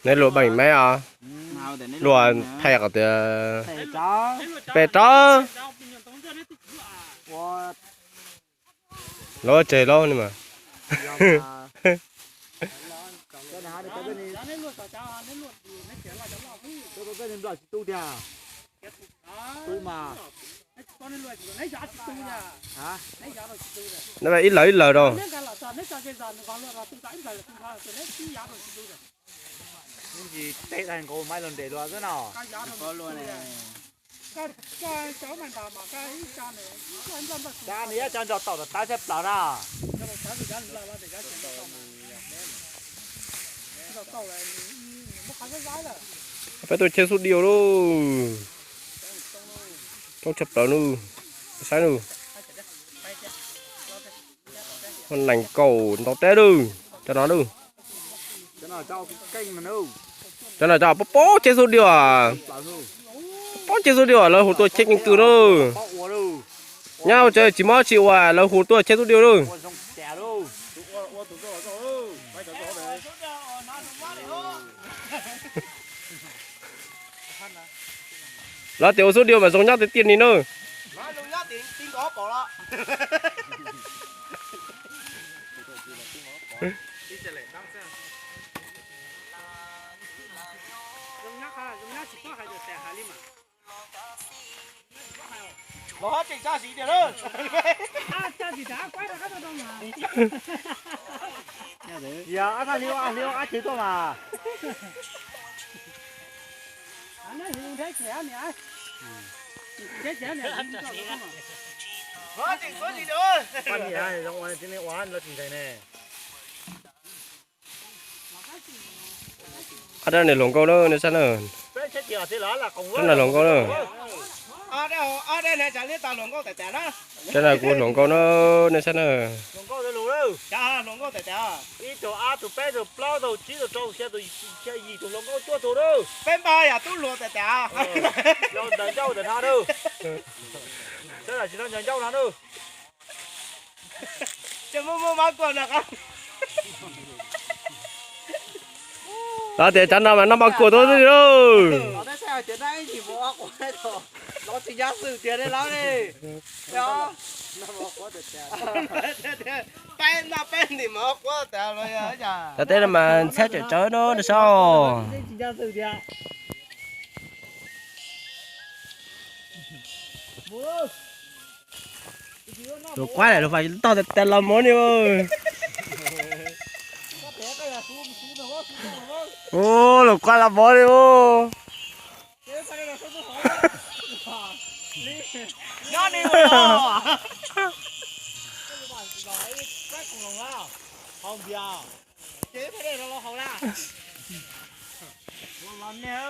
Neb luag beem meb os, luag thaij kom tias pes rau. Lov tseg lov ni mas. Ib lawv ib lawv rau. Peb tuaj cheb xub diu lauj. Coob tshaj plaws nawb. Saib nawb. Nees nkaum ntau teb lauj. Cov no lauj. Cov no cov pob pob cheb xub diu. Pob pob cheb xub diu lawv hu tuaj cheb keeb kwm lauj. Nyob ua tsev tsis mob tsis ua lawv hu tuaj cheb xub diu lauj. Lawv tias ua xub diu mas zoo nyob tiag tiag ni nawb. Yog ab thaj li ab tsev tuaj mas. Paj niam zoo ua tsis ua los tsis ntseeg ne. Ab, rab no hluas nkauj na, nej saib na. Rab no hluas nkauj na. Rab no kuj hluas nkauj na, nej saib na. Ib tug, ob tug, peb tug, plaub tug, tsib tug, rau tug, xya tug, xya yim tug hluas nkauj cuaj tug na. Peb npaj yam tub hluas tas tas. Yog ncaws ncauj ntawm no na. Sawv daws tsis tau ncaws ncauj no na. Ces muaj muaj mab kuag no. Lawv tias cov no mas noj mab kuag tuaj xwb lauj. Cov teb no mas ntxhab tsawm tsawv no, nej saib. Luas kuab lawm, luas fais toj tas tas los mov ni. Ub, luas kuab los mov li ub.